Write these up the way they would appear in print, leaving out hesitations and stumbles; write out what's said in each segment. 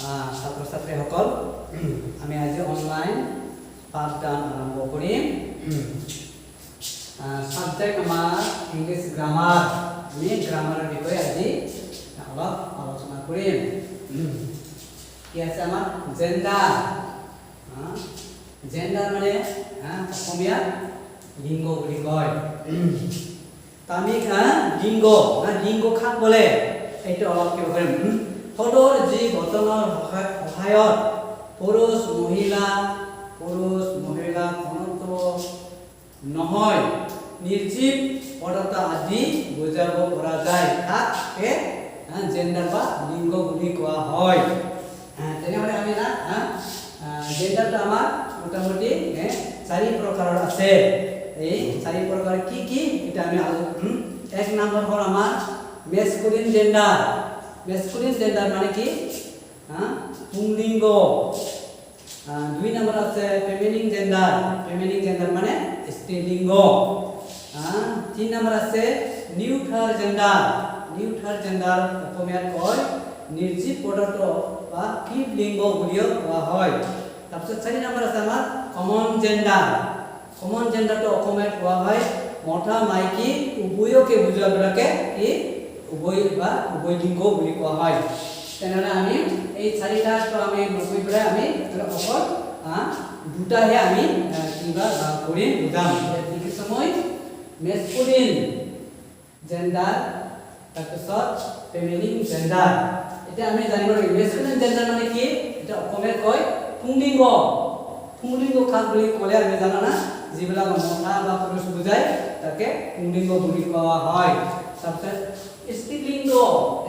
ছাত্ৰ ছাত্ৰীসকল, আমি আজি অনলাইন পাঠদান আৰম্ভ কৰিম। ছাবজেক্ট আমাৰ ইংলিছ গ্ৰামাৰ। আমি গ্ৰামাৰৰ বিষয়ে আজি অলপ আলোচনা কৰিম। কি আছে আমাৰ? জেণ্ডাৰ। জেণ্ডাৰ মানে অসমীয়াত লিংগ বুলি কয়। তো আমি লিংগ লিংগ কাক বোলে, এইটো অলপ কিবা কৰিম। পদৰ যি গঠনৰ সহায়ত পুৰুষ মহিলা, কোনোটো নহয়, নিৰ্জীৱ পদাৰ্থ আদি বুজাব পৰা যায়, তাকে জেণ্ডাৰ বা লিংগ বুলি কোৱা হয়। তেনেহ'লে আমি না জেণ্ডাৰটো আমাৰ মোটামুটি চাৰি প্ৰকাৰৰ আছে। এই চাৰি প্ৰকাৰ কি কি, এটা আমি এক নম্বৰ হ'ল আমাৰ মেস্কুলিন জেণ্ডাৰ। মেস্কুলিন জেণ্ডাৰ মানে কি? পুংলিংগ। দুই নম্বৰ আছে ফেমিনিন জেণ্ডাৰ। ফেমিনিন জেণ্ডাৰ মানে স্ত্ৰীলিংগ। তিনি নম্বৰ আছে নিউটাৰ জেণ্ডাৰ। নিউটাৰ জেণ্ডাৰ অসমীয়াত কয় নিৰ্জীৱ পদাৰ্থ বা ক্লীৱ লিংগ বুলিও কোৱা হয়। তাৰপিছত চাৰি নম্বৰ আছে আমাৰ কমন জেণ্ডাৰ। কমন জেণ্ডাৰটো অসমীয়াত কোৱা হয় মতা মাইকী উভয়কে বুজোৱাবিলাকে কি উভয় বা উভয় লিংগ বুলি কোৱা হয়। তেনেহ'লে আমি এই চাৰিটাটো আমি নকৈ পেলাই আমি অকল দুটাহে আমি কিবা কৰিম, বুজাম। লিখিছোঁ মই মেস্কুলিন জেণ্ডাৰ, তাৰপিছত ফেমিনিন জেণ্ডাৰ। এতিয়া আমি জানিব লাগিব মেস্কুলিন জেণ্ডাৰ মানে কি। এতিয়া অসমীয়াত কয় পুংলিংগ। পুংলিংগ কাক বুলি ক'লে আমি জানো না, যিবিলাক মতা বা পুৰুষ বুজায় তাকে পুংলিংগ বুলি কোৱা হয়। তাৰপিছত স্ত্ৰীলিংগ।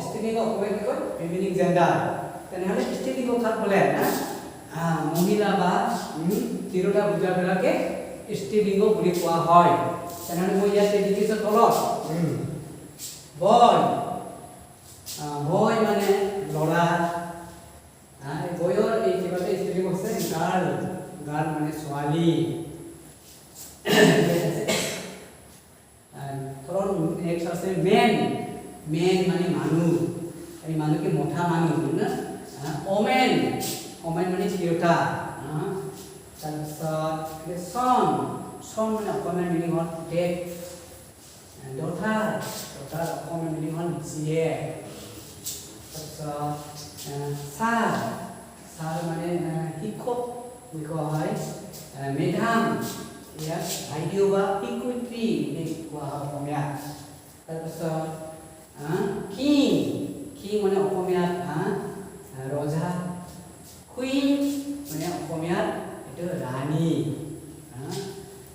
স্ত্ৰীলিংগ অসমীয়াত কি কয়? Feminine gender. তেনেহ'লে স্ত্ৰীলিংগ কাক বোলে না, মহিলা বা তিৰোতা বুজাবিলাকে স্ত্ৰীলিংগ বুলি কোৱা হয়। তেনেহ'লে মই ইয়াতে লিখিছোঁ তলত বয়। বয় মানে ল'ৰা। এই বয়ৰ এই কিবাতে স্ত্ৰীলিংগ হৈছে গাৰ্ল। গাৰ্ল মানে ছোৱালী। তলত নেক্সট আছে মেন। মেন মানে মানুহ, এই মানুহকে মতা মানুহ না। ওমেন। ওমেন মানে তিৰোতা। তাৰপিছত চন। চন মানে অসমীয়া মিনিং হ'ল পুতেক। ডটাৰ। ডটাৰ অসমীয়া মিনিং হ'ল জীয়েক। তাৰপিছত ছাৰ। ছাৰ মানে শিক্ষক বুলি কোৱা হয়। মেডাম, ইয়াত বাইদেউ বা শিক্ষয়িত্ৰী বুলি কোৱা হয় অসমীয়াত। তাৰপিছত কিং। কিং মানে অসমীয়াত ৰজা। কুইন মানে অসমীয়াত এইটো ৰাণী।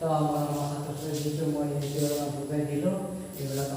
তো মৰমৰ ছাত্ৰ, যিটো মই এইটো বুজাই দিলোঁ, এইবিলাক